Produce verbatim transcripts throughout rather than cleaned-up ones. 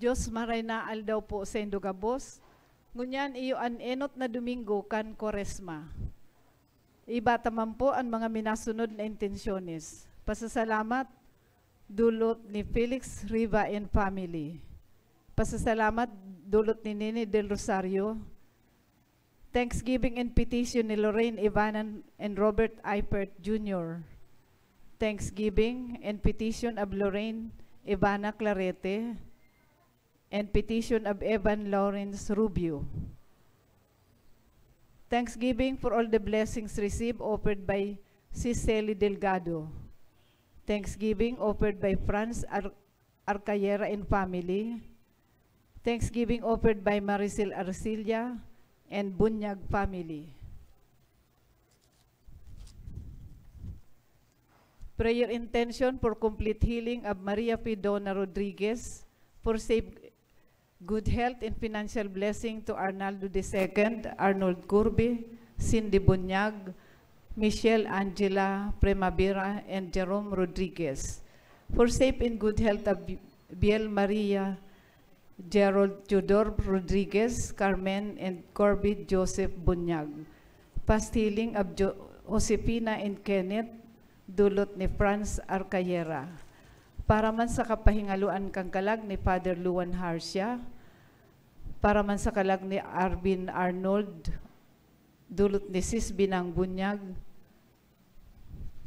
Dios, maray na aldaw po saindo gabos. Ngunyan iyo an enot na Domingo kan Kwaresma. Iba ta man po an mga minasunod na intensyones. Pasasalamat, dulot ni Felix Riva and family. Pasasalamat, dulot ni Nene Del Rosario. Thanksgiving and petition ni Lorraine Ivana and Robert Eifert Junior. Thanksgiving and petition of Lorraine Ivana Clarete. And petition of Evan Lawrence Rubio. Thanksgiving for all the blessings received offered by Sis Cely Delgado. Thanksgiving offered by Franz Ar-, Arcayera and family. Thanksgiving offered by Maricel Arcilla and Bunyag family. Prayer intention for complete healing of Maria Fidona Rodriguez, for safe good health and financial blessing to Arnaldo the second, Arnold Curby, Cindy Bunyag, Michelle Angela Primavera, and Jerome Rodriguez. For safe and good health of Biel Maria, Gerald Teodor Rodriguez, Carmen and Corbett Joseph Bunyag. Fast healing of Jo-, Josefina and Kenneth, dulot ni Franz Arcayera. Para man sa kapahingaloan kan kalag ni Father Luan Harcia, para man sa kalag ni Arvin Arnold, dulot ni Sis Binang Bunyag,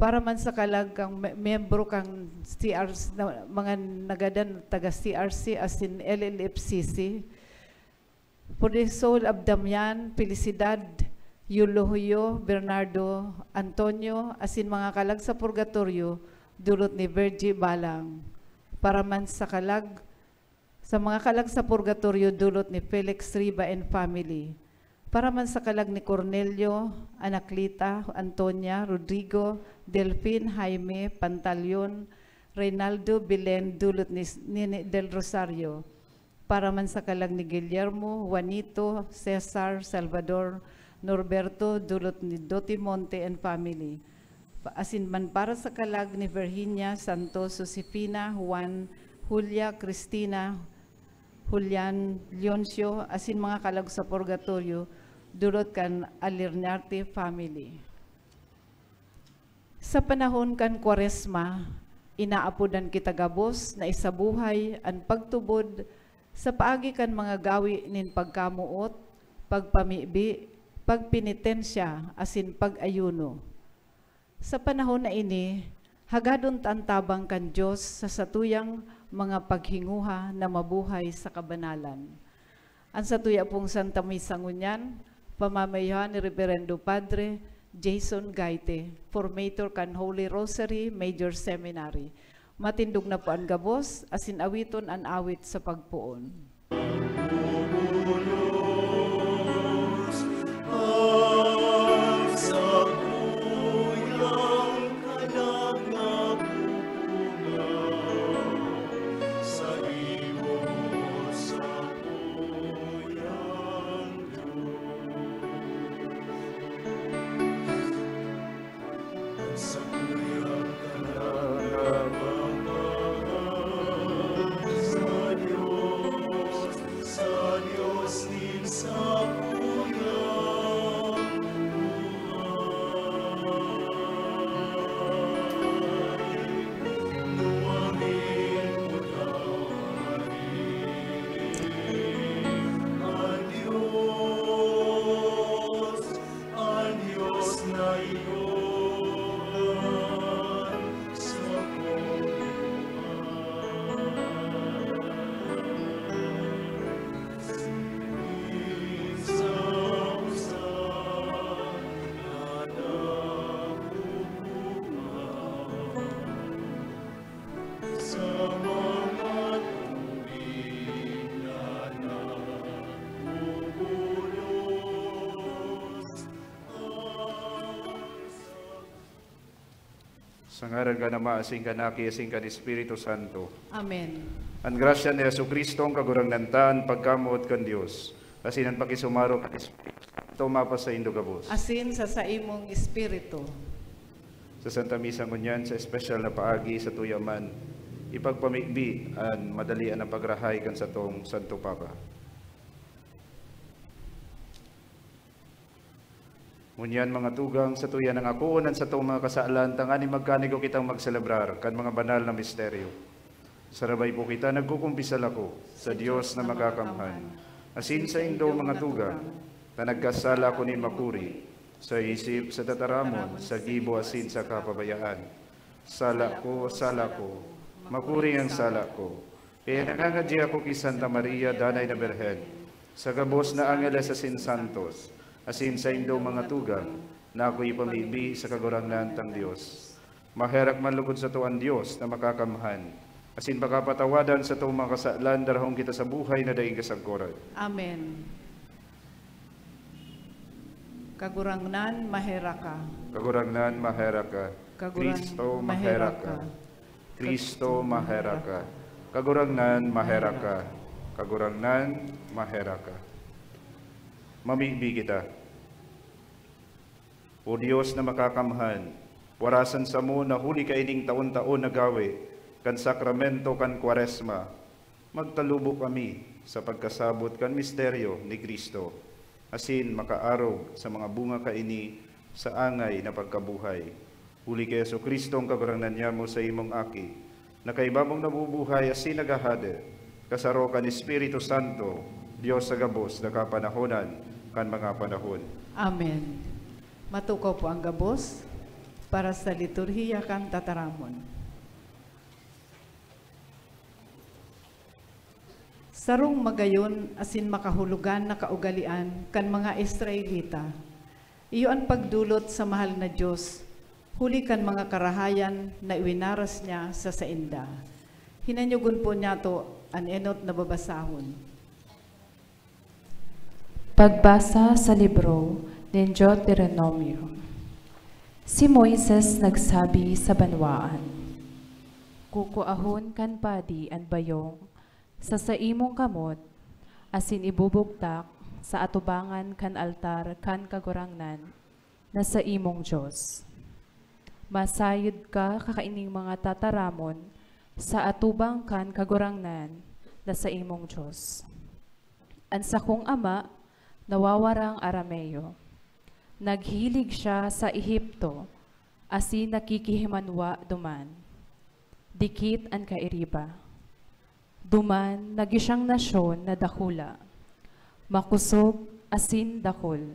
para man sa kalag kan me-, miyembro kan C R C, na, mga nagadan taga C R C asin L L F C C. For the soul of Damian, Felicidad, Eulogio, Bernardo, Antonio, asin mga kalag sa purgatoryo, dulot ni Virgie Balang. Para man sa kalag Sa mga kalag sa purgatoryo, dulot ni Felix Riva and family. Para man sa kalag ni Cornelio, Anaclita, Antonia, Rodrigo, Delfin, Jaime, Pantaleon, Reynaldo, Belen, dulot ni S-, Nene Del Rosario. Para man sa kalag ni Guillermo, Juanito, Cesar, Salvador, Norberto, dulot ni Dotimonte and family. Pa-, asin man para sa kalag ni Virginia, Santos, Josefina, Juan, Julia, Cristina, Julian, Leoncio, asin mga kalag sa purgatoryo, dulot kan Alirnarte family. Sa panahon kan Kwaresma, inaapodan kita gabos na isabuhay an pagtubod sa paagi kan mga gawi nin pagkamoot, pagpamibi, pagpenitensya, asin pag-ayuno. Sa panahon na ini, hagadon ta an tabang kan Dios sa satuyang mga paghinguha na mabuhay sa kabanalan. An satuya pong Santa Misa ngunyan, pamamayohan ni Reverendo Padre Jason Gaite, formator kan Holy Rosary Major Seminary. Matindog na po an gabos, asin awiton an awit sa pagpoon. Sa ngaran kan Ama, asin kan Aki, asin kan Espiritu Santo. Amen. An grasya ni Jesu-Cristo, an Kagurangnan ta, an pagkamoot kan Dios, asin an pakisumaro kan Espiritu Santo, mapasaindo gabos. Asin sa saimong espiritu. Sa Santa Misa ngunyan, sa espesyal na paagi, satuya man Ipagpamibi an madalian na pagrahay kan satong Santo Papa. Ngunyan, mga tugang, satuya nang akoon an satong mga kasalan, tanganing magkanigo kitang magselebrar kan mga banal na misteryo. Sarabay po kita, nagkukumpisal ako sa Dios na makakamhan, asin saindo, mga tugang, ta nagkasala ako nin makuri, sa isip, sa tataramon, sa gibo, asin sa kapabayaan. Sala ko, sala ko, makuri ang sala ko. Kaya nangangadya ako ki Santa Maria, Danay na Birhen, sa gabos na angeles asin santos, asin saindo, mga tugang, na ako ipamibi sa Kagurangnan tang Dios. Maherak man logod sato an Dios na makakamhan, asin pakapatawadan satong mga kasalan, darahon kita sa buhay na daing kasagkoran. Amen. Kagurangnan, maherak ka. Kagurangnan, maherak ka. Kagurang-, Kristo, maherak ka. Kristo, maherak ka. Kagurangnan, maherak ka. Kagurangnan, maherak ka. Mamibi kita. O Dios na makakamhan, warasan samo na huli kaining taon-taon na gawe kan sakramento kan Kwaresma, magtalubo kami sa pagkasabot kan misteryo ni Cristo, asin makaarog sa mga bunga kaini sa angay na pagkabuhay. Huli ki Jesu-Cristo, ang Kagurangnan nyamo, sa imong Aki, na kaibabong nabubuhay asin naghahade, kasaro kan Espiritu Santo, Dios sa gabos na kapanahonan kan mga panahon. Amen. Matukaw po ang gabos para sa liturhiya kan tataramon. Sarong magayon asin makahulogan na kaugalean kan mga Israelita, iyo an pagdolot sa mahal na Dios, huli kan mga karahayan na iwinaras niya sa sainda. Hinanyogon po niyato an enot na babasahon. Pagbasa sa libro nin Deuteronomio. Si Moises nagsabi sa banwaan, "Kukuahon kan padi an bayong sa saimong kamot, asin ibubugtak sa atubangan kan altar kan Kagurangnan na saimong Dios. Masayod ka kaining mga tataramon sa atubang kan Kagurangnan na saimong Dios." An sakong ama nawawarang Arameo. Naghilig siya sa Ehipto, asin nakikihimanwa duman. Dikit an kairiba. Duman, nagin siyang nasyon na dakula, makosog, asin dakul.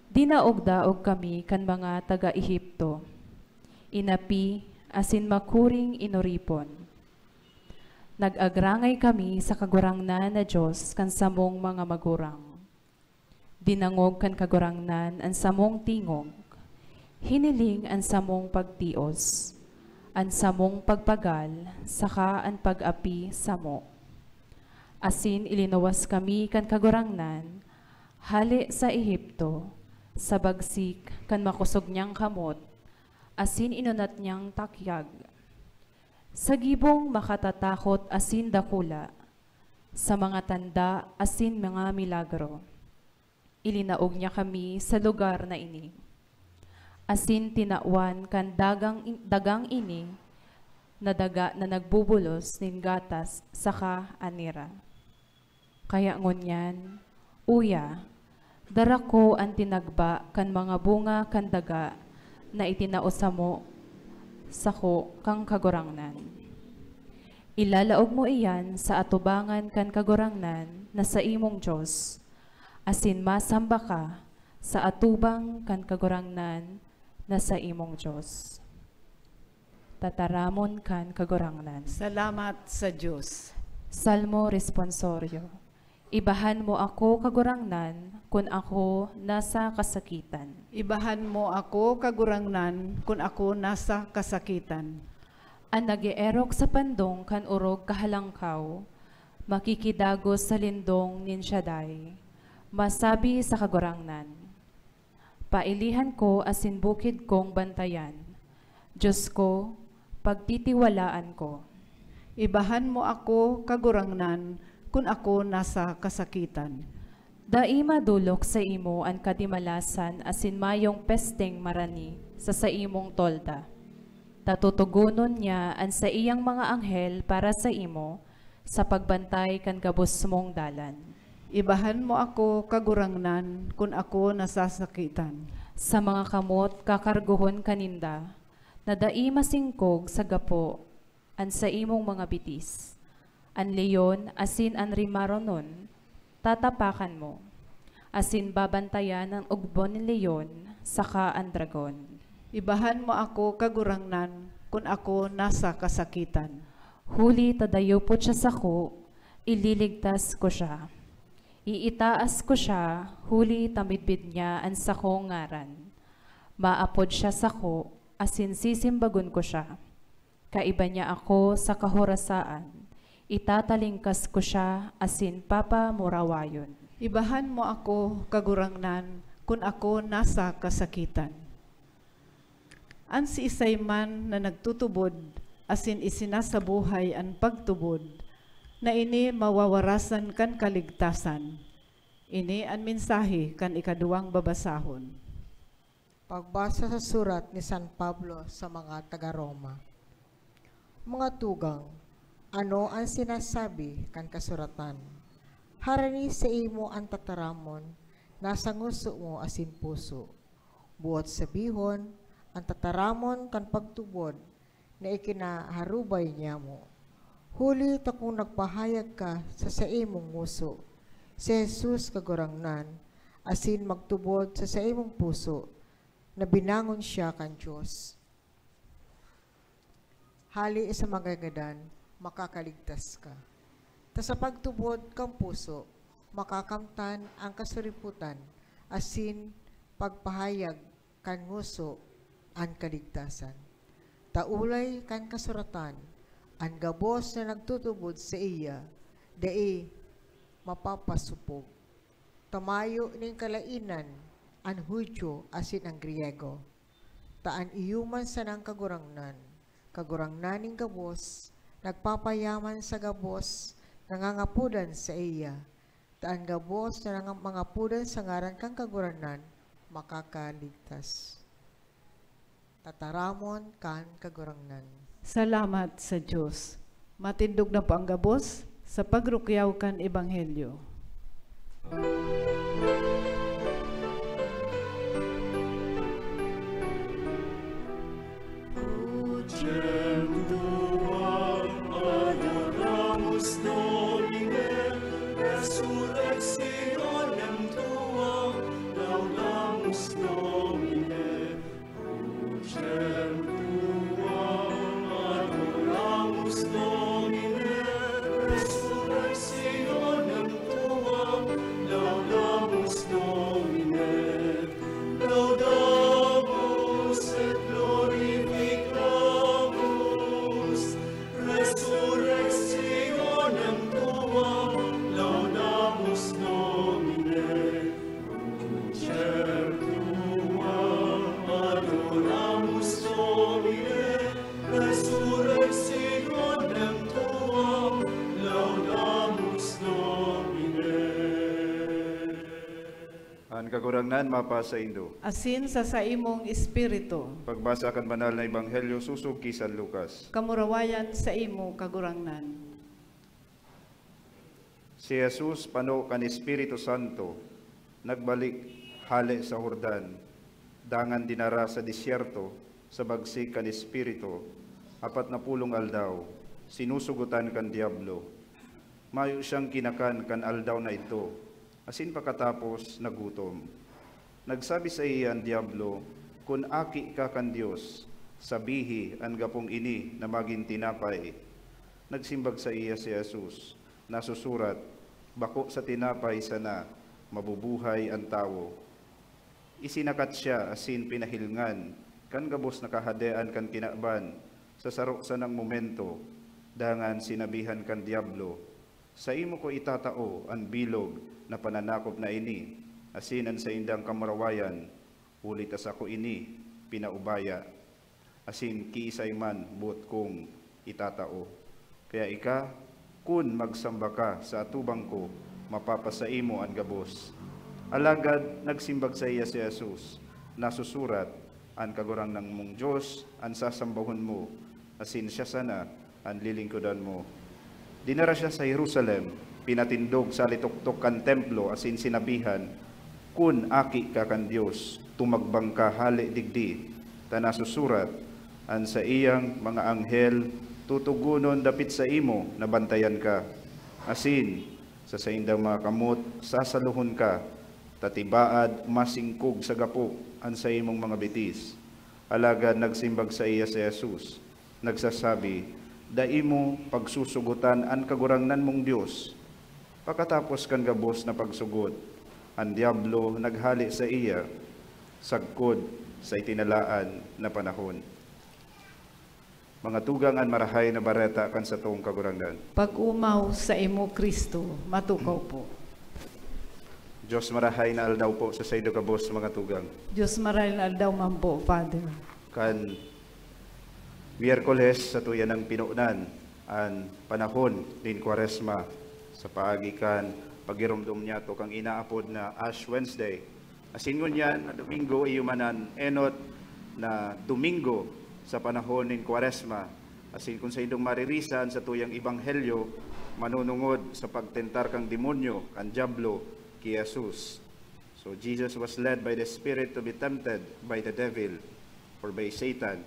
Dinaog-daog kami kan mga taga Ehipto, inapi, asin makuring inoripon. Nag-agrangay kami sa Kagurangnan na Dios kan samong mga magurang. Dinangog kan Kagurangnan an samong tingog, hiniling an samong pagtios, an samong pagpagal, saka an pag-api samo. Asin ilinuwas kami kan Kagurangnan hale sa Ehipto, sa bagsik kan makosog niyang kamot, asin inunat niyang takyag. Sa gibong makatatakot asin dakula, sa mga tanda asin mga milagro, ilinaog niya kami sa lugar na ini. Asin tinawan kan dagang, dagang ini na daga na nagbubulos nin gatas saka anira. Kaya ngunyan, uya, dara ko an tinagba kan mga bunga kan daga na itinao samo sako kan Kagurangnan. Ilalaog mo iyan sa atubangan kan Kagurangnan na saimong Dios, asin masamba ka sa atubang kan Kagurangnan na saimong Dios. Tataramon kan Kagurangnan. Salamat sa Dios. Salmo Responsorio. Ibahan mo ako, Kagurangnan, kun ako nasa kasakitan. Ibahan mo ako, Kagurangnan, kun ako nasa kasakitan. An nag-eerok sa pandong kan orog kahalangkaw, makikidagos sa lindong nin Shaddai, masabi sa Kagurangnan, "Pailihan ko asin bukid kong bantayan, Dios ko, pagtitiwalaan ko." Ibahan mo ako, Kagurangnan, kun ako nasa kasakitan. Dai madolok saimo an kadimalasan asin mayong pesteng marani sa saimong tolda. Ta tutugonon niya an saiyang mga anghel para saimo, sa pagbantay kan gabos mong dalan. Ibahan mo ako, Kagurangnan, kun ako nasasakitan. Sa mga kamot kakargohon ka ninda, na dai masingkog sa gapo an saimong mga bitis. An leon asin an rimaronon tatapakan mo, asin babantayan an ugbo nin leon saka an dragon. Ibahan mo ako, Kagurangnan, kun ako nasa kasakitan. Huli ta dayupot siya sako, ililigtas ko siya. Iitaas ko siya, huli ta midbid niya an sakong ngaran. Maapod siya sako, asin sisimbagon ko siya. Kaiba niya ako sa kahorasaan, itatalingkas ko siya asin papamurawayon. Ibahan mo ako, Kagurangnan, kun ako nasa kasakitan. An siisay man na nagtutubod asin isinasabuhay an pagtubod, na ini mawawarasan kan kaligtasan. Ini an mensahe kan ikaduwang babasahon. Pagbasa sa surat ni San Pablo sa mga taga Roma. Mga tugang, ano an sinasabi kan kasuratan? Harani saimo an tataramon, nasa ngoso mo asin puso. Buot sabihon, an tataramon kan pagtubod na ikinaharubay niamo. Huli ta kun nagpahayag ka sa saimong ngoso, si Jesus Kagurangnan, asin magtubod sa saimong puso na binangon siya kan Dios, hale sa mga gadan, makakaligtas ka. Ta sa pagtubod kan puso, makakamtan an kasuripotan, asin pagpahayag kan ngoso an kaligtasan. Ta olay kan kasuratan, an gabos na nagtutubod saiya, dai mapapasopog. Ta mayo nin kalainan an Judio asin an Griego. Ta an iyo man sanang Kagurangnan, Kagurangnan nin gabos, nagpapayaman sa gabos na ngangapodan saiya. Ta an gabos na nanga-, mangapodan sa ngaran kan Kagurangnan, makakaligtas. Tataramon kan Kagurangnan. Salamat sa Dios. Matindog na po ang gabos sa pagrukyaw kan Ebanghelyo. Adoramos Domine, resurrectionem tuam, laudamus Domine. Crucem tuam adoramus Domine, resurrectionem tuam laudamus Domine, laudamus et glorificamus resurrectionem tuam, laudamus Domine. Crucem tuam adoramus Domine, resurrectionem tuam laudamus Domine. An Kagurangnan mapasaindo. Asin sa saimong espiritu. Pagbasa kan Banal na Ebanghelyo sosog ki San Lucas. Kamurawayan saimo, Kagurangnan. Si Jesus, pano kan Espiritu Santo, nagbalik hale sa Jordan, dangan dinara sa desyerto sa bagsik kan Espiritu, apat na pulong aldaw, sinusugotan kan Diablo. Mayo siyang kinakan kan aldaw na idto, asin pakatapos, nagutom. Nagsabi saiya an Diablo, "Kun aki ka kan Dios, sabihi an gapong ini na magin tinapay." Nagsimbag saiya si Jesus, "Nasusurat, 'Bako sa tinapay sana mabubuhay an tawo.'" Isinakat siya asin pinahilngan kan gabos na kahadean kan kinaban sa saro sanang momento. Dangan sinabihan kan Diablo, "Saimo ko itatao an bilog na pananakop na ini asin an saindang kamurawayan, huli ta sako ini pinaubaya, asin kiisay man boot kong itatao. Kaya ika, kun magsamba ka sa atubang ko, mapapasaimo an gabos." Alagad nagsimbag saiya si Jesus, "Nasusurat, An Kagurangnan mong Dios an sasambahon mo, asin siya sana an lilingkodan mo. Dinara siya sa Jerusalem, pinatindog sa lituktok kan Templo asin sinabihan, "Kun aki ka kan Dios, tumagbang ka hale digdi, ta nasusurat, 'An saiyang mga anghel tutugonon dapit saimo na bantayan ka, asin sa saindang mga kamot sasalohon ka, ta tibaad masingkog sa gapo an saimong mga bitis." Alagad nagsimbag saiya si Jesus, nagsasabi, "Dai mo pagsusugotan an Kagurangnan mong Dios." Pakatapos kan gabos na pagsugot, an Diablo naghale saiya sagkod sa itinalaan na panahon. Mga tugang, an Marahay na Bareta kan satong Kagurangnan. Pag-omaw saimo, Cristo, matukaw po. Diyos, marahay na aldaw po sa saindo gabos, mga tugang. Diyos, marahay na aldaw man po, Father. Kan Miyerkules, satuya nang pinunan an panahon nin Kwaresma sa paagi kan paghiromdom niyato kan inaapod na Ash Wednesday. Asin ngunyan na Domingo, iyo man an enot na Domingo sa panahon nin Kwaresma. Asin kun saindong maririsan satuyang ebanghelyo, manunungod sa pagtentar kan demonyo, kan Diablo, ki Jesus. So Jesus was led by the Spirit to be tempted by the devil or by Satan.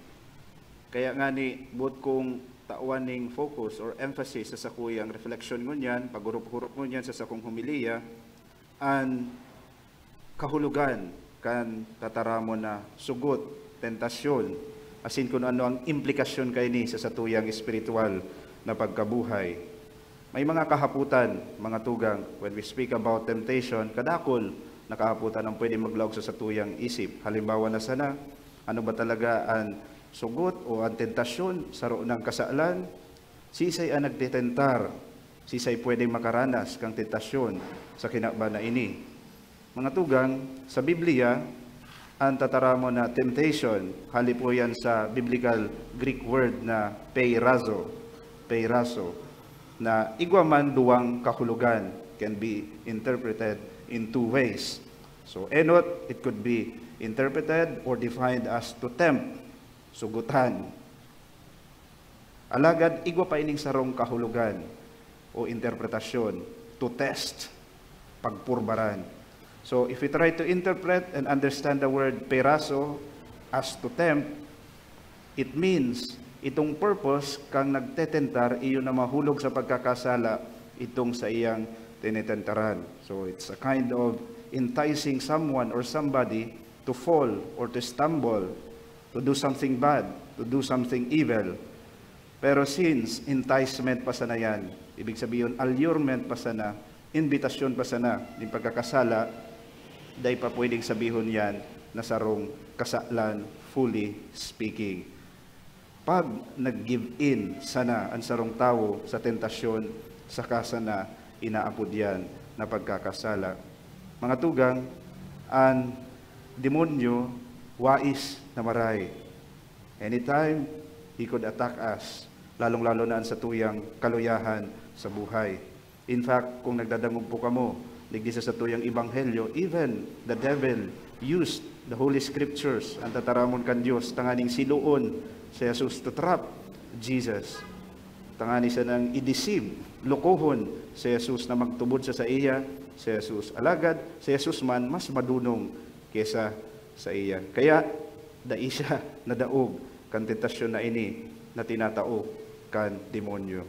Kaya ngani, boot kong tawan ning focus or emphasis sa sakuyang refleksyon ngunyan, paghurup-hurup ngunyan sa sakong homilya, an kahulogan kan tataramon na sugot, tentasyon, asin kun ano ang implikasyon kaini sa satuyang espiritual na pagkabuhay. May mga kahapotan, mga tugang, when we speak about temptation, kadakul na kahapotan ang pwede maglaog sa satuyang isip. Halimbawa na sana, ano ba talaga an sugot o an tentasyon? Saro nang kasalan? Siisay an nagtetentar? Siisay pwedeng makaranas kan tentasyon sa kinaban na ini? Mga tugang, sa Biblia, an tataramon na temptation, hale po yan sa biblical Greek word na peirazo, peirazo, na igwa man duwang kahulogan, can be interpreted in two ways. So, enot, it could be interpreted or defined as to tempt, sugutan. Alagad igwa pa ining sarong kahulogan o interpretasyon, to test, pagpurbaran. So, if we try to interpret and understand the word peirazo as to tempt, it means itong purpose kan nagtetentar iyo na mahulog sa pagkakasala itong saiyang tinetentaran. So, it's a kind of enticing someone or somebody to fall or to stumble, to do something bad, to do something evil. Pero since enticement pa sana yan, ibig sabihin, allurement pa sana, imbitasyon pa sana, yung pagkakasala, dai pa pwedeng sabihon yan na sarong kasalan, fully speaking. Pag nag-give in sana an sarong tawo sa tentasyon, saka sana inaapod yan na pagkakasala. Mga tugang, an demonyo wais na maray. Anytime, he could attack us, lalong-lalo na an satuyang kaluyahan sa buhay. In fact, kung nagdadangog po kamo digdi sa satuyang ebanghelyo, even the devil used the Holy Scriptures, an tataramon kan Dios, tanganing siloon si Jesus, to trap Jesus, tangani sanang i-deceive, lokohon si Jesus na magtubod sa saiya si Jesus. Alagad si Jesus man mas madunong kesa saiya. Kaya dai siya nadaog kan tentasyon na ini na tinatao kan demonyo.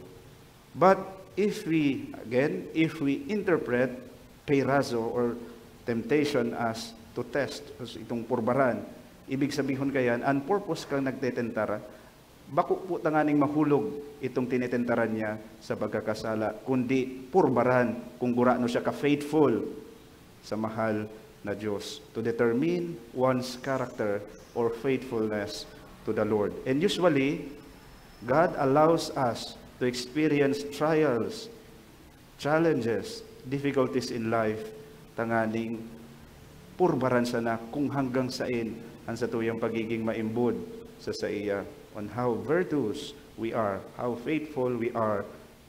But if we, again, if we interpret peirazo or temptation as to test, as itong purbaran, ibig sabihon kayan, an purpose kan nagtetentar, bako po tanganing mahulog itong tinetentaran niya sa pagkakasala, kundi purbaran kung gurano siya ka-faithful sa mahal na Diyos, to determine one's character or faithfulness to the Lord. And usually, God allows us to experience trials, challenges, difficulties in life, tanganing purbaran sana kung hanggang sain ang satuyang pagiging maimbod sa saiya, on how virtuous we are, how faithful we are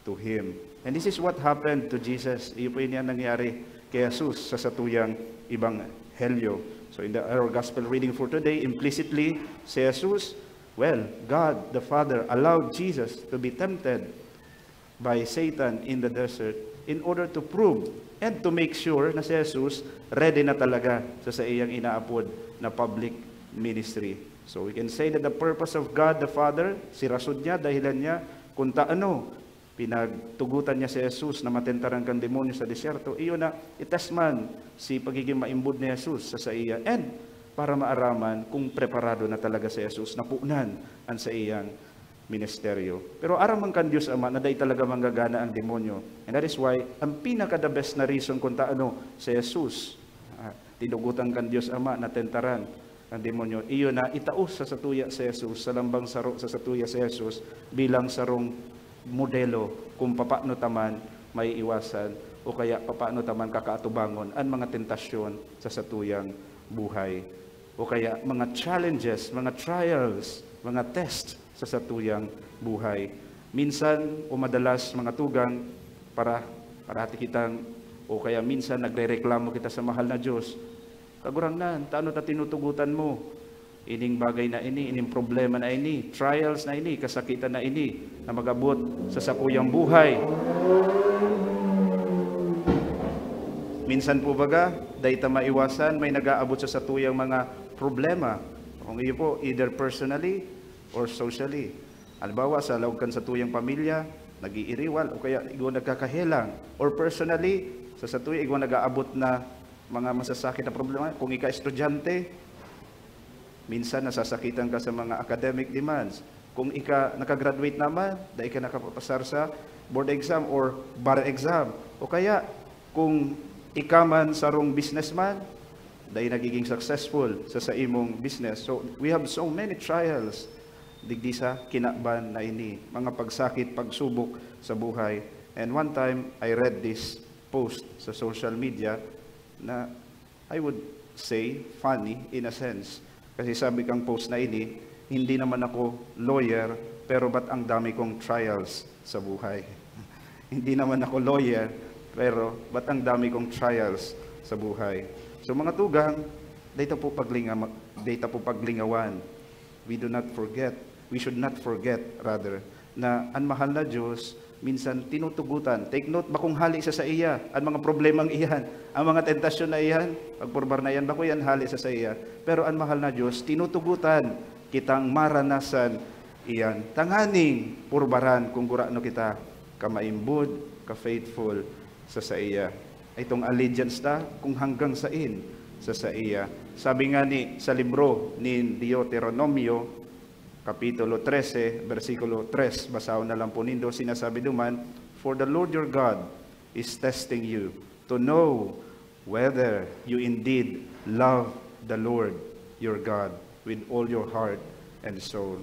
to Him. And this is what happened to Jesus. Iyo po ini ang nangyari kay Jesus sa satuyang ebanghelyo. So in the, our gospel reading for today, implicitly, si Jesus, well, God the Father allowed Jesus to be tempted by Satan in the desert in order to prove and to make sure na si Jesus ready na talaga sa saiyang inaapod na public ministry. So we can say that the purpose of God the Father, si rason niya, dahilan niya, kung taano pinagtugotan niya si Jesus na matentaran kan demonyo sa disyerto, iyo na, itest man si pagigin maimbod ni Jesus sa saiya, and para maaraman kung preparado na talaga si Jesus na punan an saiyang ministeryo. Pero aram man kan Dios Ama na dai talaga manggagana ang demonyo. And that is why, ang pinaka-the best na reason kung taano si Jesus, ah, tinugotan kan Dios Ama na tentaran ang demonyo, iyo na itao sa satuya si Jesus, sa lambang saro sa satuya si Jesus, bilang sarong modelo kung papaano ta man maiiwasan o kaya papaano ta man kakaatubangon an mga tentasyon sa satuyang buhay. O kaya mga challenges, mga trials, mga test sa satuyang buhay. Minsan o madalas, mga tugang, para, parati kitang, o kaya minsan nagrereklamo kita sa mahal na Diyos, "Kagurangnan, tano ta tinutugutan mo ining bagay na ini, ining problema na ini, trials na ini, kasakitan na ini, na mag-abot sa sakuyang buhay?" Minsan po baga, dai ta maiwasan, may nag-aabot sa satuyang mga problema. Kung iyo po, either personally or socially. Halimbawa, sa laog kan satuyang pamilya, nag-iiriwal, o kaya igwa nagkakahelang. Or personally, sa satuya, igwa nag-aabot na mga masasakit na problema. Kung ika estudyante, minsan nasasakitan ka sa mga academic demands. Kung ika nakagraduate naman, dai ka nakapapasar sa board exam or bar exam. O kaya, kung ika man sarong businessman, dai nagiging successful sa, sa imong business. So, we have so many trials digdi sa kinaban na ini, mga pagsakit, pagsubok sa buhay. And one time, I read this post sa social media na I would say funny in a sense. Kasi sabi kang post na ini, "Hindi naman ako lawyer, pero ba't ang dami kong trials sa buhay?" Hindi naman ako lawyer, pero ba't ang dami kong trials sa buhay? So, mga tugang, data po paglinga-, data po paglingawan. We do not forget, we should not forget, rather, na an mahal na Diyos minsan tinutugutan. Take note, bakong hali sa saiya an mga problemang iyan, ang mga tentasyon na iyan, pagpurbar na iyan, bako iyan hali sa saiya. Pero an mahal na Diyos, tinutugutan kitang maranasan iyan, tanganing purbaran kung gurano kita kamaimbod, ka-faithful sa saiya. Itong allegiance ta kung hanggang sain sa saiya. Sabi nga ni sa libro nin Deuteronomio, Kapitulo trese, bersikulo tres, basahon na lang po nindo, sinasabi duman, "For the Lord your God is testing you to know whether you indeed love the Lord your God with all your heart and soul."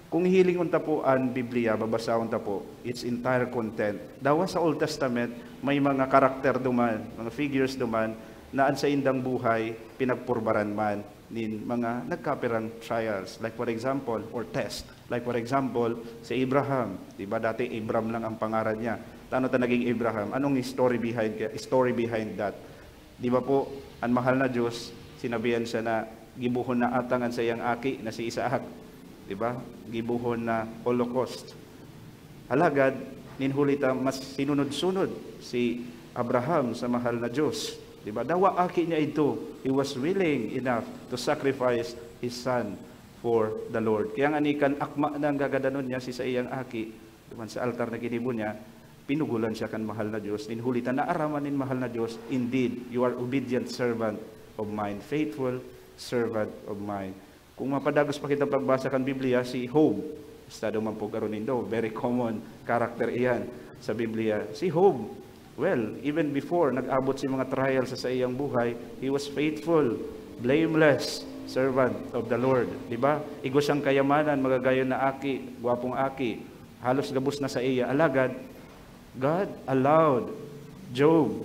Kung hihilingon ta po an Biblia, babasahon ta po its entire content. Dawa sa Old Testament, may mga karakter duman, mga figures duman, na an saindang buhay pinagpurbaran man nin mga nagkapirang trials, like for example, or test. Like for example, si Abraham, di ba, dati Abram lang ang pangaran niya. Tano ta naging Abraham? Anong story behind, story behind that? Di ba po, an mahal na Diyos, sinabihan siya na gibohon na atang an saiyang aki na si Isaac. Di ba? Gibohon na holocaust. Alagad, nin huli ta, mas sinunod-sunod si Abraham sa mahal na Diyos. Di ba? Dawa aki niya ito. He was willing enough to sacrifice his son for the Lord. Kaya nga ni kan akma na ang gagadanon niya, si saiyang aki, duman sa altar na ginibo niya, pinugulan siya kan mahal na Diyos. Nin huli ta, naaraman nin mahal na Diyos, "Indeed, you are obedient servant of mine, faithful servant of mine." Kung mapadagos pa kita pagbasa kan Biblia, si Job, estado man po garo nindo, very common character iyan sa Biblia. Si Job, well, even before nag-abot si mga trial sa saiyang buhay, he was faithful, blameless servant of the Lord. Di ba? Igwa siyang kayamanan, magagayon na aki, gwapong aki, halos gabos na saiya. Alagad, God allowed Job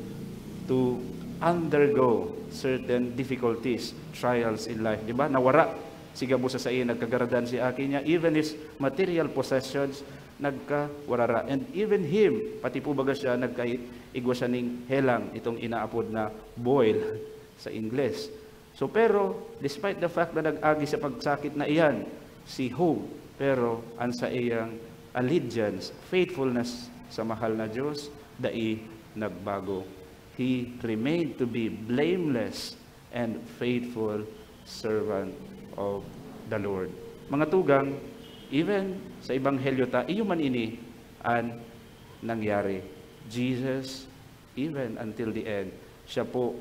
to undergo certain difficulties, trials in life. Di ba? Nawara si gabos sa saiya, nagkagaradan si aki niya, even his material possessions, nagkawarara. And even him, pati po baga siya, nagkaigwa siya ning helang, itong inaapod na boil sa Ingles. So, pero, despite the fact na nag-agi sa pagsakit na iyan, si Job, pero an saiyang allegiance, faithfulness sa mahal na Diyos, dai nagbago. He remained to be blameless and faithful servant of the Lord. Mga tugang, even sa Ebanghelyo ta, iyo man ini an nangyari. Jesus, even until the end, siya po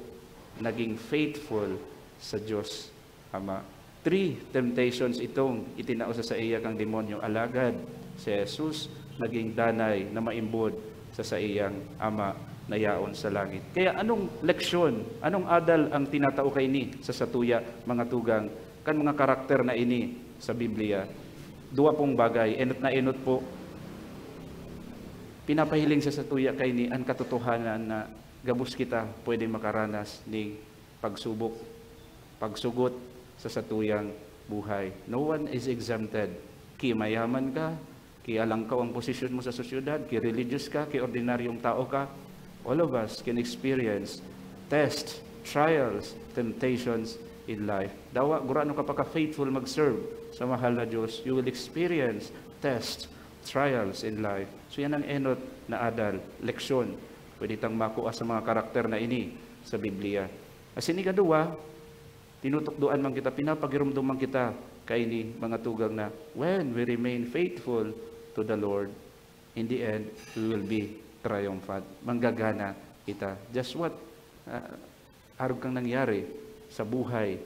naging faithful sa Diyos Ama. Three temptations itong itinao sa saiya kang demonyo, alagad si Jesus naging danay na maimbod sa saiyang Ama na yaon sa langit. Kaya anong leksyon, anong adal ang tinatao kaini sa satuya, mga tugang, kan mga karakter na ini sa Biblia? Dua pong bagay, enot na enot po, pinapahiling sa satuya kaini an katotohanan na gabos kita pwedeng makaranas ning pagsubok, pagsugot sa satuyang buhay. No one is exempted. Ki mayaman ka, ki alangkaw ang posisyon mo sa sosyedad, ki religious ka, ki ordinaryong tao ka, all of us can experience test, trials, temptations in life. Dawa, gurano ka pa ka-faithful mag-serve sa mahal na Diyos, you will experience test, trials in life. So yan ang enot na adal, leksyon. Pwede tang makua sa mga karakter na ini sa Biblia. Asin ikaduwa, tinutukdoan man kita, pinapagiromdom man kita kaini, mga tugang, na when we remain faithful to the Lord, in the end, we will be triumphant. Manggagana kita. Just what, ah, arog kang nangyari sa buhay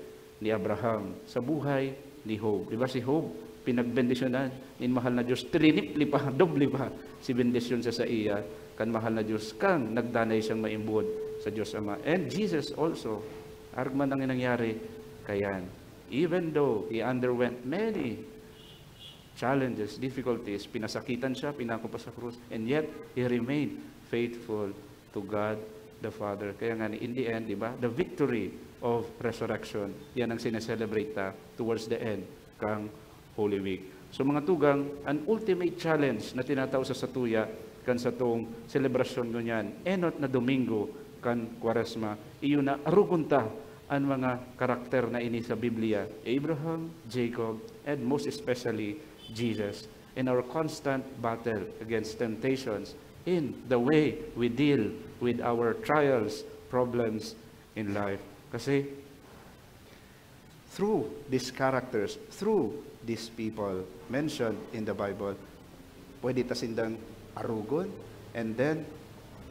ni Abraham, sa buhay ni Job. Di ba si Job, pinagbendisyonan nin mahal na Diyos, trinipli pa, doble pa si bendisyon sa saiya kan mahal na Diyos, kan nagdanay siyang maimbod sa Diyos Ama. And Jesus also, arog man ang nangyari kayan. Even though he underwent many challenges, difficulties, pinasakitan siya, pinako pa sa krus, and yet he remained faithful to God the Father. Kaya nga, in the end, di ba, the victory of resurrection, yan ang sineselebrate ta towards the end kang Holy Week. So, mga tugang, an ultimate challenge na tinatao sa satuya kan satong selebrasyon ngunyan, enot na Domingo kan Kwaresma, iyo na arugon ta an mga karakter na ini sa Biblia, Abraham, Jacob, and most especially, Jesus, in our constant battle against temptations in the way we deal with our trials, problems in life. Kasi, through these characters, through these people mentioned in the Bible, pwede ta sindang arugon, and then,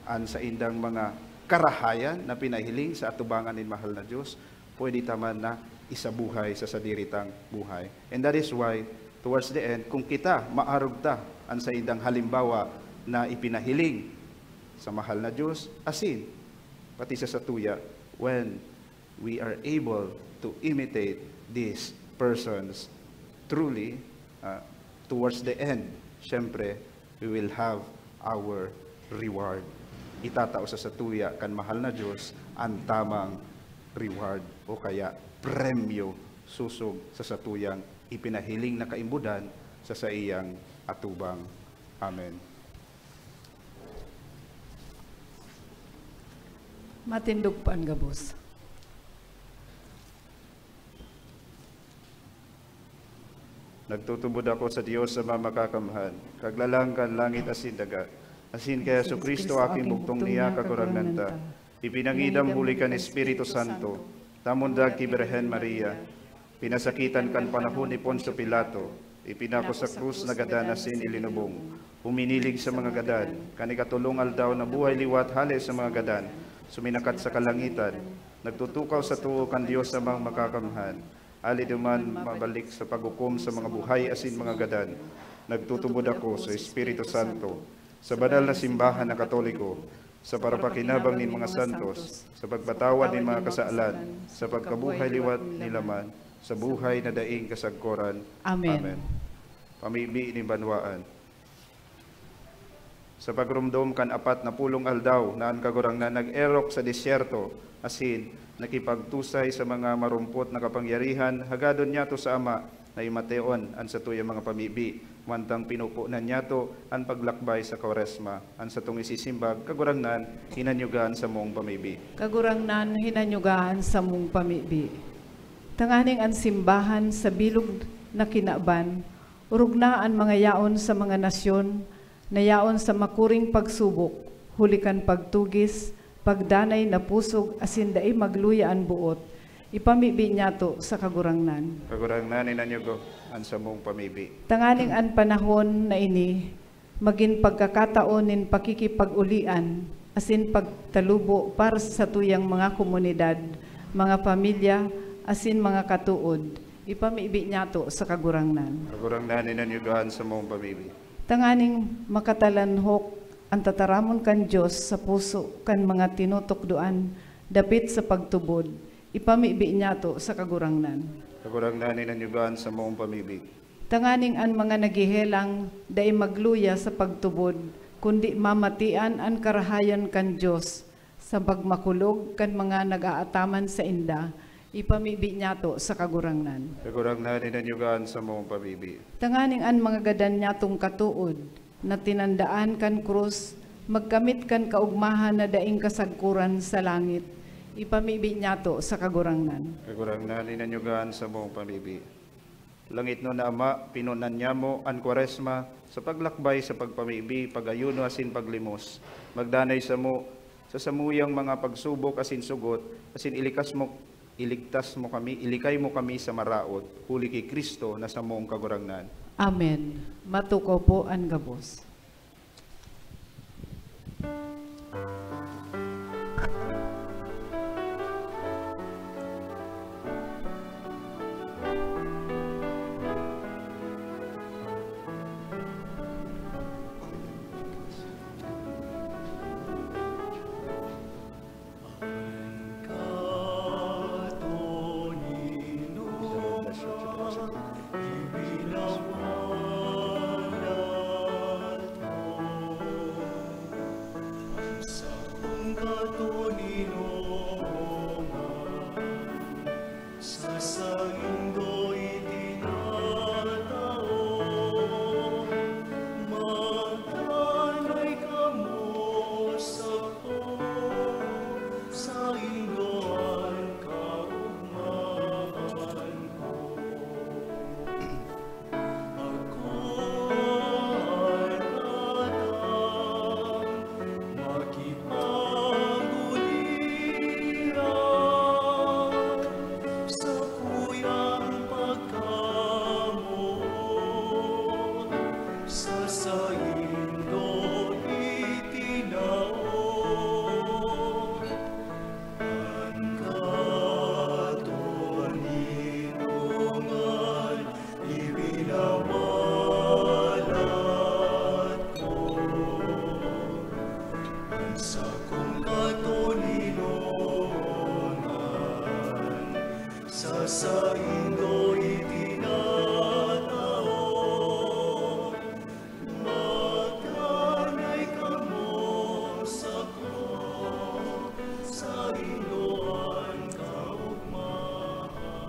an saindang mga karahayan na pinahiling sa atubangan nin mahal na Diyos, pwede ta man na isabuhay sa sadiri tang buhay. And that is why, towards the end, kung kita maarog ta an saindang halimbawa na ipinahiling sa mahal na Diyos, asin pati sa satuya, when we are able to imitate these persons, truly, ah, towards the end, siyempre, we will have our reward. Itatao sa satuya kan mahal na Diyos an tamang reward o kaya premyo sosog sa satuyang ipinahiling na kaimbodan sa saiyang atubang. Amen. Matindog pa an gabos. Nagtutubod ako sa Dios Ama Makakamhan, Kaglalang kan langit asin daga, asin kay Jesu-Cristo, aking bugtong niya, Kagurangnan ta. Ipinangidam huli kan Espiritu Santo, ta mundag ki Birhen Maria, pinasakitan kan panahon ni Poncio Pilato, ipinako sa krus, nagadan asin ilinubong. Huminilig sa mga gadan, kan ikatolong aldaw nabuhay liwat hale sa mga gadan, suminakat sa kalangitan, nagtutukaw sa too kan Dios Amang Makakamhan. Hale duman mabalik sa paghukom sa mga buhay asin mga gadan. Nagtutubod ako sa Espiritu Santo, sa banal na simbahan na Katoliko, sa parapakinabang nin mga santos, sa pagpatawad nin mga kasalan, sa pagkabuhay liwat nila man, sa buhay na daing kasagkoran. Amen. Amen. Pamibi nin banwaan. Sa pagromdom kan apat na pulong aldaw na an Kagurangnan nag-erok sa desyerto, asin nakipagtusay sa mga marumpot na kapangyarihan, hagadon niyato sa Ama na imateon an satuyang mga pamibi. Mantang pinupunan niyato an paglakbay sa Kwaresma, an satong isisimbag, Kagurangnan, hinanyuga an samong pamibi. Kagurangnan, hinanyuga an samong pamibi. Tanganing an simbahan sa bilog na kinaban, orog na an mga yaon sa mga nasyon na yaon sa makuring pagsubok, huli kan pagtugis, pagdanay na pusog asin dai magluya an boot, ipamibi niyato sa Kagurangnan. Kagurangnan, inanyugo an samong pamibi. Tanganing an panahon na ini magin pagkakataon nin pakikipag-ulian asin pagtalubo para sa satuyang mga komunidad, mga pamilya, asin mga katood, ipamibi niyato sa Kagurangnan. Kagurangnan, inanyugo an samong pamibi. Tanganing makatalanhok an tataramon kan Dios sa puso kan mga tinutukdoan dapit sa pagtubod, ipamibi niyato sa Kagurangnan. Kagurangnan, inanyugo an samong pamibi. Tanganing an mga naghehelang dai magluya sa pagtubod, kundi mamatian an karahayan kan Dios sa pagmakulog kan mga nag-aataman sainda, ipamibi niyato sa Kagurangnan. Kagurangnan, inanyugo an samong pamibi. Tanganing an mga gadan niyatong katood na tinandaan kan krus magkamit kan kaogmahan na daing kasagkoran sa langit, ipamibi niyato sa Kagurangnan. Kagurangnan, inanyugo an samong pamibi. Langitnon na Ama, pinunan niamo an Kwaresma sa paglakbay sa pagpamibi, pag-ayuno asin paglimos. Magdanay samo sa samuyang mga pagsubok asin sugot, asin ilikas mo, iligtas mo kami, ilikay mo kami sa maraot, huli ki Cristo na samong Kagurangnan. Amen. Matukaw po an gabos.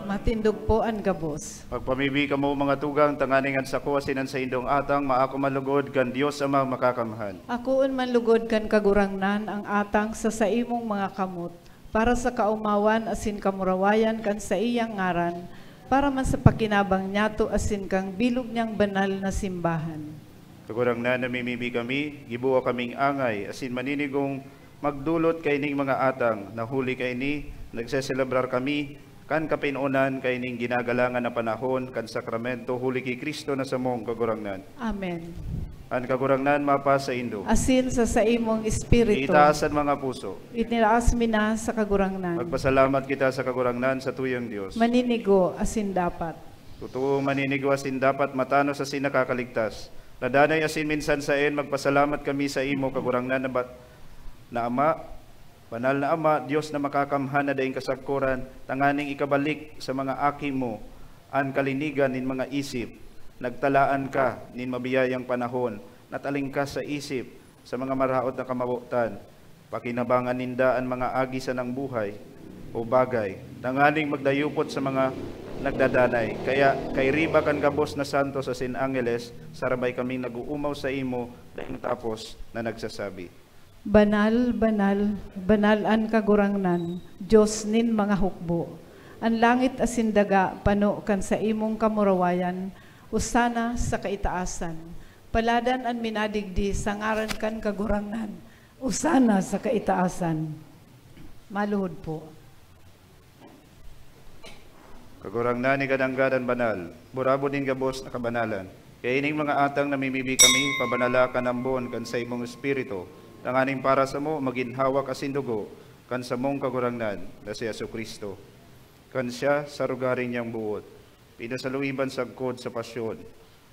Matindog po an gabos. Magpamibi kamo, mga tugang, tanganing an sako asin an saindong atang maako man lugod kan Dios Amang Makakamhan. Akoon man lugod kan Kagurangnan ang atang sa saimong mga kamot, para sa kaomawan asin kamurawayan kan saiyang ngaran, para man sa pakinabang niyato asin kan bilog niyang banal na simbahan. Kagurangnan, namimibi kami, giboa kaming angay asin maninigong magdolot kaining mga atang, na huli kaini nagseselebrar kami kan kapinonan kaining ginagalangan na panahon kan sakramento, huli ki Cristo na samong Kagurangnan. Amen. An Kagurangnan mapasaindo. Asin sa saimong espiritu. Itaas an mga puso. Itinaas mi na sa Kagurangnan. Magpasalamat kita sa Kagurangnan, sa tuyang Dios. Maninigo asin dapat. Totoo, maninigo asin dapat, matanos asin nakakaligtas. Na danay asin minsan saen, magpasalamat kami sa imo, Kagurangnan na, ba- na Ama, Banal na Ama, Dios na makakamhan na daing kasagkoran, tanganing ikabalik sa mga aki mo an kalinigan nin mga isip. Nagtalaan ka nin mabiyayang panahon, natalingkas sa isip sa mga maraot na kamawotan. Pakinabangan ninda an mga agi sanang buhay o bagay, tanganing magdayupot sa mga nagdadanay. Kaya kairiba kan gabos na santos asin angeles, sarabay kaming nag-oomaw saimo daing tapos na nagsasabi, "Banal, banal, banal an Kagurangnan, Dios nin mga hukbo. An langit asin daga pano kan saimong kamurawayan. Osana sa kaitaasan. Paladan an minadigdi sa ngaran kan Kagurangnan. Osana sa kaitaasan." Maluhod po. Kagurangnan, ika danggad an banal, burabod nin gabos na kabanalan. Kaya ining mga atang namimibi kami, pabanala kan ambon kan saimong Espiritu, tanganing para samo magin hawak asin dugo kan samong Kagurangnan na si Jesu-Cristo. Kan siya, sa rogaring niyang boot, pinasaluiban sagkod sa pasyon,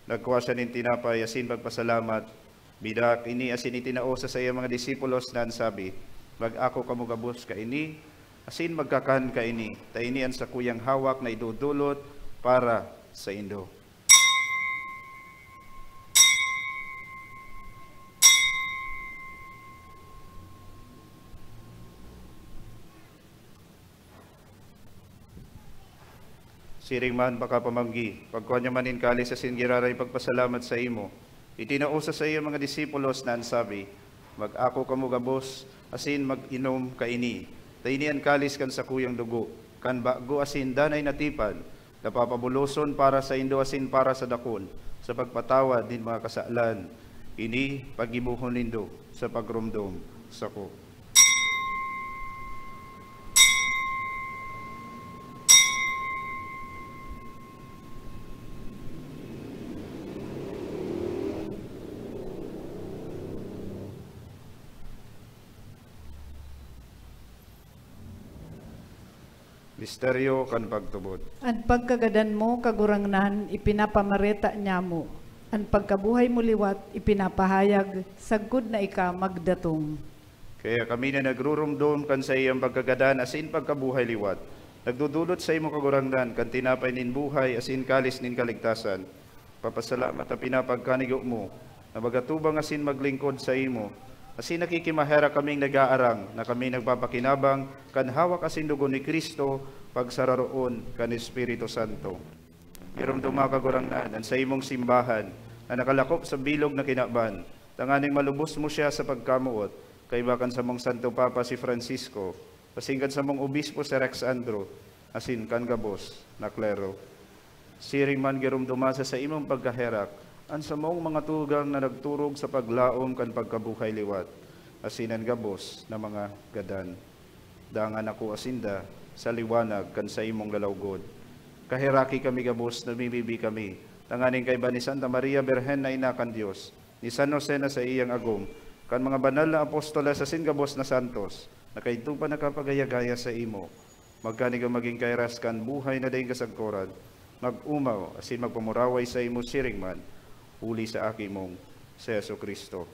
nagkua siya nin tinapay asin pagpasalamat, bidak ini asin itinao sa saiyang mga disipulos na an sabi, "Mag-ako kamo gabos kaini, asin magkakan kaini, ta ini an sakuyang hawak na idodolot para saindo." Siring man pakapamanggi, pagkua niya man nin kalis asin giraray pagpasalamat saimo, itinao sa saiyang mga disipulos na an sabi, "Mag-ako kamo gabos asin mag-inom kaini, ta ini an kalis kan sakuyang dugo, kan bago asin danay na tipan, na papabuloson para saindo asin para sa dakul, sa pagpatawad nin mga kasalan. Ini paggibohon nindo sa pagromdom sako." Misteryo kan pagtubod. An pagkagadan mo, Kagurangnan, ipinapamareta niamo. An pagkabuhay mo liwat, ipinapahayag, sagkod na ika magdatong. Kaya kami na nagruromdom kan saiyang pagkagadan asin pagkabuhay liwat, nagdodolot saimo, Kagurangnan, kan tinapay nin buhay asin kalis nin kaligtasan. Papasalamat ta pinapagkanigo mo na magatubang asin maglingkod saimo, asin nakikimaherak kaming nag-aarang na kami nagpapakinabang kan hawak asin dugo ni Cristo pagsararoon kan Espiritu Santo. Giromdoma, Kagurangnan, an saimong simbahan na nakalakop sa bilog na kinaban, tanganing malubos mo siya sa pagkamoot, kaiba kan samong Santo Papa si Francisco, asin kan samong obispo si Rex Andro, asin kan gabos na klero. Siring man giromdoma sa saimong pagkaherak an samong mga tugang na nagturog sa paglaom kan pagkabuhay liwat, asin an gabos na mga gadan. Dangan akoa sinda sa liwanag kan saimong lalawgon. Kaheraki kami gabos, namimibi kami, tanganing kaiba ni Santa Maria Birhen na ina kan Dios, ni San Jose na saiyang agom, kan mga banal na apostoles asin gabos na santos, na kaidto pa nakapagaya-gaya saimo, magkaniga magin kairas kan buhay na daing kasagkoran, mag-omaw asin magpamuraway saimo siring man, huli sa Aki mong si Jesu-Cristo.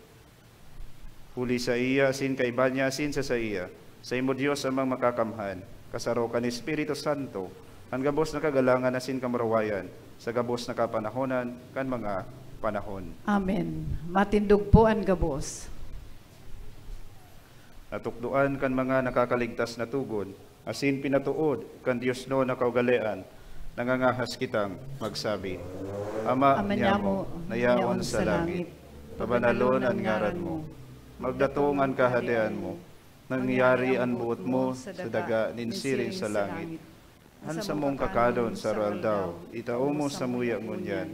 Huli saiya, asin kaiba niya, asin sa saiya, saimo Dios Amang Makakamhan, kasaro kan Espiritu Santo, an gabos na kagalangan asin kamurawayan, sa gabos na kapanahonan kan mga panahon. Amen. Matindog po an gabos. Natukdoan kan mga nakakaligtas na togon, asin pinatood kan diosnon na kaugalean, nangangahas kitang magsabi, "Ama Ama niamo, niamo, na yaon sa langit, pabanalon an ngaran mo. Magdatong an kahadean mo. Mangyari an boot mo sa daga nin siring sa langit. An samong kakanon sa aroaldaw, itao mo samuya ngunyan,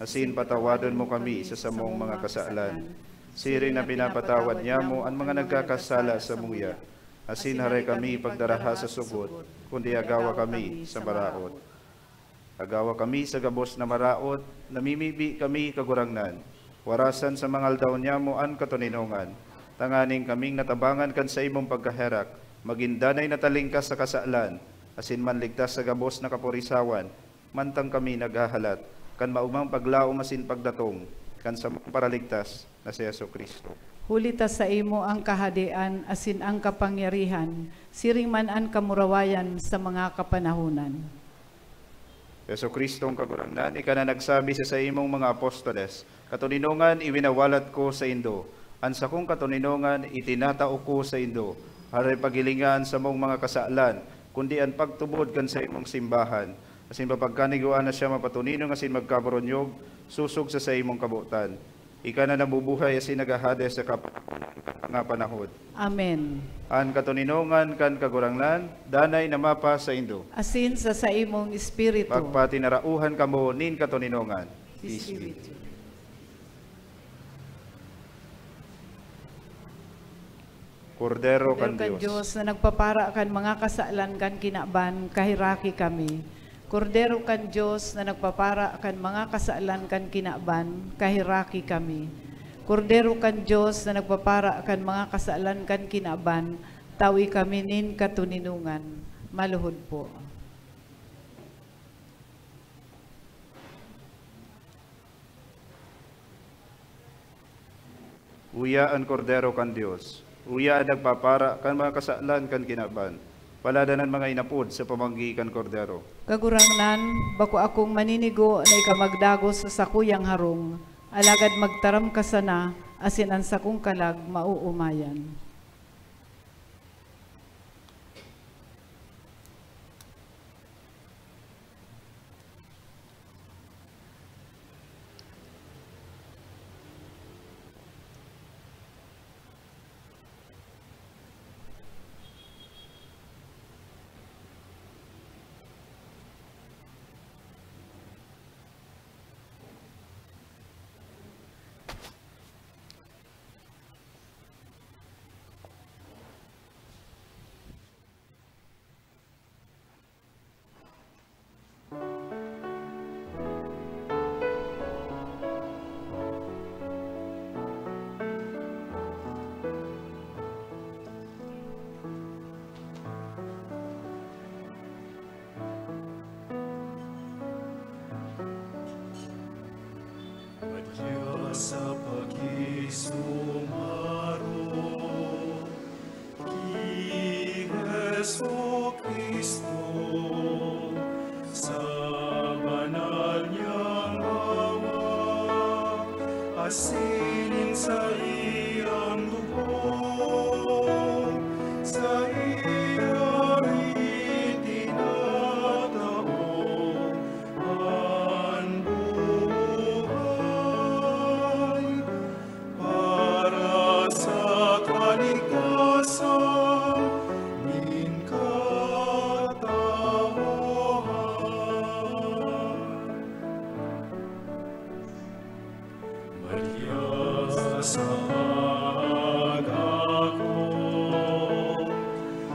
asin patawadon mo kami sa samong mga kasalan, siring na pinapatawad niamo an mga nagkakasala samuya. Asin hare kami pagdaraha sa sugot, kundi agawa kami sa maraot. Agawa kami sa gabos na maraot, namimibi kami, Kagurangnan. Warasan sa mga aldaw niamo an katoninongan, tanganing kaming natabangan kan saimong pagkaherak, magin danay na talingkas sa kasalan, asin manligtas sa gabos na kaporisawan, mantang kami naghahalat kan maogmang paglaom asin pagdatong kan samong Paraligtas na si Jesu-Cristo. Huli ta saimo an kahadean asin an kapangyarihan, siring man an kamurawayan sa mga kapanahonan. Jesu-Cristong Kagurangnan, ika na nagsabi sa saimong mga apostoles, "Katoninongan iwinawalat ko saindo, an sakong katoninongan itinatao ko saindo." Hare paghilinga an samong mga kasalan, kundi an pagtubod kan saimong simbahan. asin papagkanigwaan na siya mapatoninong asin magkaboronyog, sosog sa saimong kabotan. Ika na nabubuhay asin naghahade sa kapanahon kan mga panahon. Amen. An katoninongan kan Kagurangnan, danay na mapasaindo. Asin sa saimong espiritu. Pagpatinarauhan kamo nin katoninongan. Espiritu. Kordero kan Kordero kan Dios. Dios na nagpapara kan mga kasalan kan kinaban, kaheraki kami. Kordero kan Dios na nagpapara kan mga kasalan kan kinaban, kaheraki kami. Kordero kan Dios na nagpapara kan mga kasalan kan kinaban, tawi kami nin katoninongan. Maluhod po. Uya an Kordero kan Dios. Uya an nagpapara kan mga kasalan kan kinaban. Paladan an mga inapod sa pamanggi kan Kordero. Kagurangnan, bako akong maninigo na ika magdagos sa sakuyang harong, alagad magtaram ka sana, asin an sakong kalag maoomayan. Madya sa pakisumaro ki Jesu-Cristo, sa banal niyang hawak, asin nin saiyang dugo, saiya itinatao an buhay para sa kaligtasan nin katawohan. Madya sa pag-ako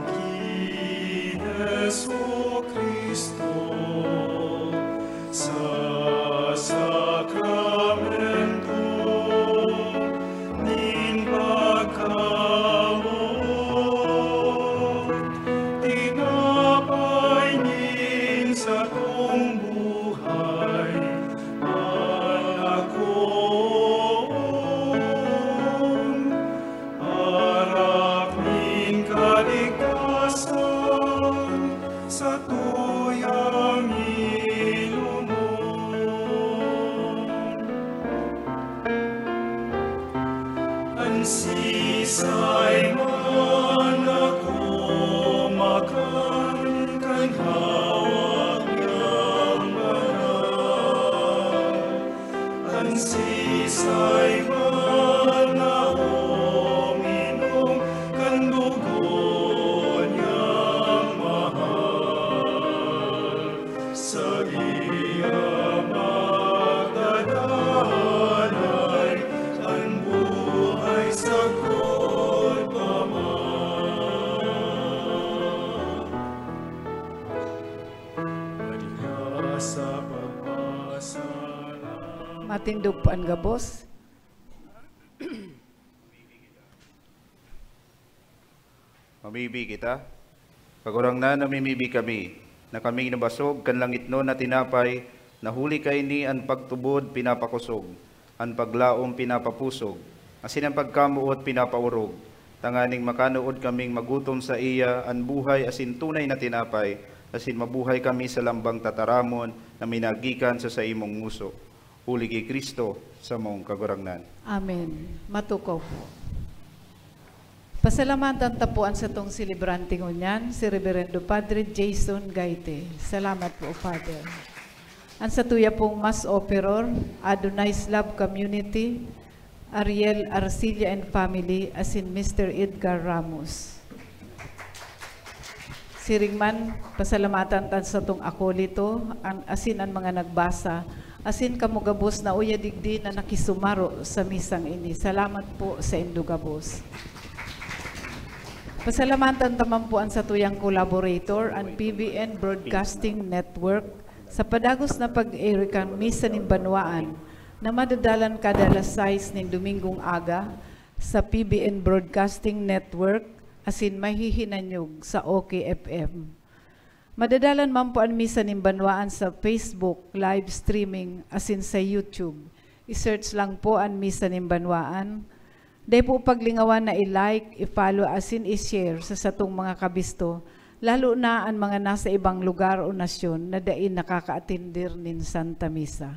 ki Jesu-Cristo sa sakramento nin pagkamoot, tinapay nin satong buhay, pag-akoon, arak nin kaligtasan, satuyang ilomon. An sisay man na kumakan kan hawak niyang banal, an sisay man na uminom kan dugo niyang mahal, saiya magdadanay an buhay sagkod pa man. Madya sa pagpasalamat. Matindog po an gabos. Mamibi kita. Kagurangnan, namimibi kami, na kaming nabasog kan langitnon na tinapay, na huli kaini an pagtubod pinapakosog, an paglaom pinapapusog, asin an pagkamoot pinapaorog, tanganing makanood kaming magutom saiya an buhay asin tunay na tinapay, asin mabuhay kami sa lambang tataramon na minagikan sa saimong ngoso. Huli ki Cristo, samong Kagurangnan. Amen. Matukaw po. Pasalamatan ta po an satong selebrante ngunyan, si Reverendo Padre Jason Gaite. Salamat po, Father. An satuya pong Mass Offeror, Adonai's Love Community, Ariel Arcilla and family, asin Mister Edgar Ramos. Siring man, pasalamatan ta satong akolito, an, asin an mga nagbasa, asin kamo gabos na uya digdi na nakisumaro sa misang ini. Salamat po saindo gabos. Pasalamatan ta man po an satuyang collaborator, an P B N Broadcasting Network, sa padagos na pag-ere kan Misa nin Banwaan, na madadalan kada alas sais nin Domingong aga sa P B N Broadcasting Network asin mahihinanyog sa O K F M. Madadalan man po an Misa nin Banwaan sa Facebook live streaming asin sa YouTube. I-search lang po an Misa nin Banwaan. Dai po paglingawan na i-like, i-follow asin i-share sa satong mga kabisto, lalo na an mga nasa ibang lugar o nasyon na dai nakakaatender nin Santa Misa.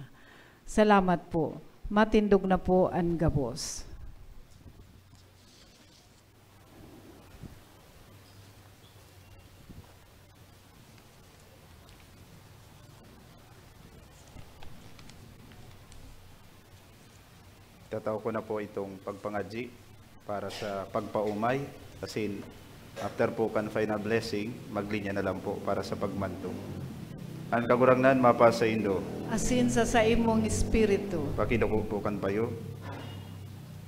Salamat po. Matindog na po an gabos. Itatao ko na po itong pagpangadyi para sa pagpaumay. Asin, after po kan final blessing, maglinya na lang po para sa pagmantog. An Kagurangnan mapasaindo. Asin sa saimong espiritu. Pakidako po kan payo.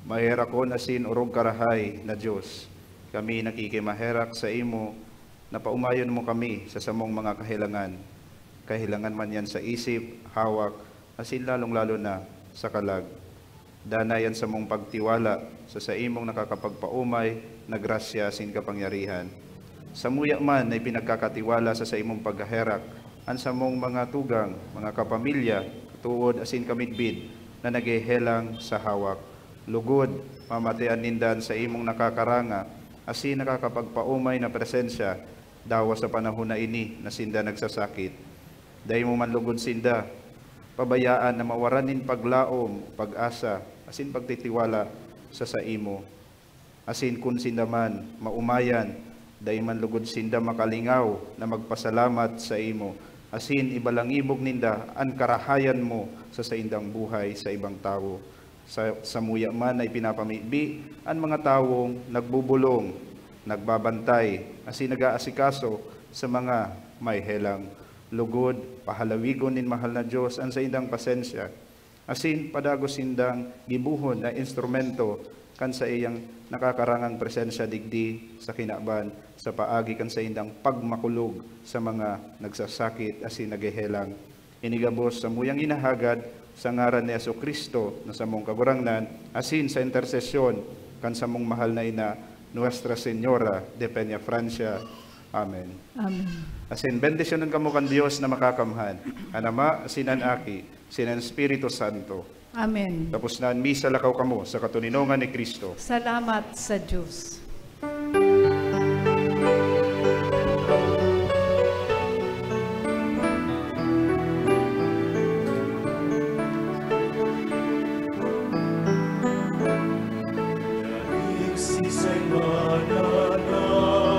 Maherakon asin orog karahay na Dios, kami nakikimaherak saimo na paumayon mo kami sa samong mga kahelangan. Kahelangan man yan sa isip, hawak, asin lalong-lalo na sa kalag. Danay an samong pagtiwala sa saimong nakakapagpaumay na grasya asin kapangyarihan. Samuya man na ipinagkakatiwala sa saimong pagkaherak an samong mga tugang, mga kapamilya, katood asin kamidbid na naghehelang sa hawak. Lugod, mamatian ninda an saimong nakakaranga asin nakakapagpaumay na presensya, dawa sa panahon na ini na sinda nagsasakit. Dai mo man lugod sinda pabayaan na mawaran nin paglaom, pag-asa, asin pagtitiwala sa saimo. Asin kun sinda man maumayan, dai man lugod sinda makalingaw na magpasalamat saimo, asin ibalangibog ninda an karahayan mo sa saindang buhay sa ibang tawo. Sa, samuya man na ipinapamibi an mga tawong nagbobolong, nagbabantay, asin nag-aasikaso sa mga may helang. Lugod, pahalawigon nin mahal na Dios an saindang pasensya, asin padagos sindang gibohon na instrumento kan saiyang nakakarangang presensya digdi sa kinaban, sa paagi kan saindang pagmakulog sa mga nagsasakit asin naghehelang. Ini gabos samuyang hinahagad sa ngaran ni Jesu-Cristo na samong Kagurangnan, asin sa intersesyon kan samong mahal na ina, Nuestra Señora de Peñafrancia. Amen. Amen. Asin, bendisyonon kamo kan Dios na Makakamhan, an Ama, asin an Aki, asin an Espiritu Santo. Amen. Tapos na an misa, lakaw kamo sa katoninongan ni Cristo. Salamat sa Diyos.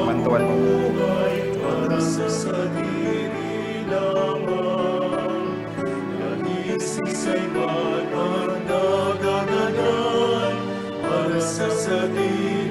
Mantuan mo. Para sa sadiri lamang, dahil siisay man ang nagagadan para sa sadiri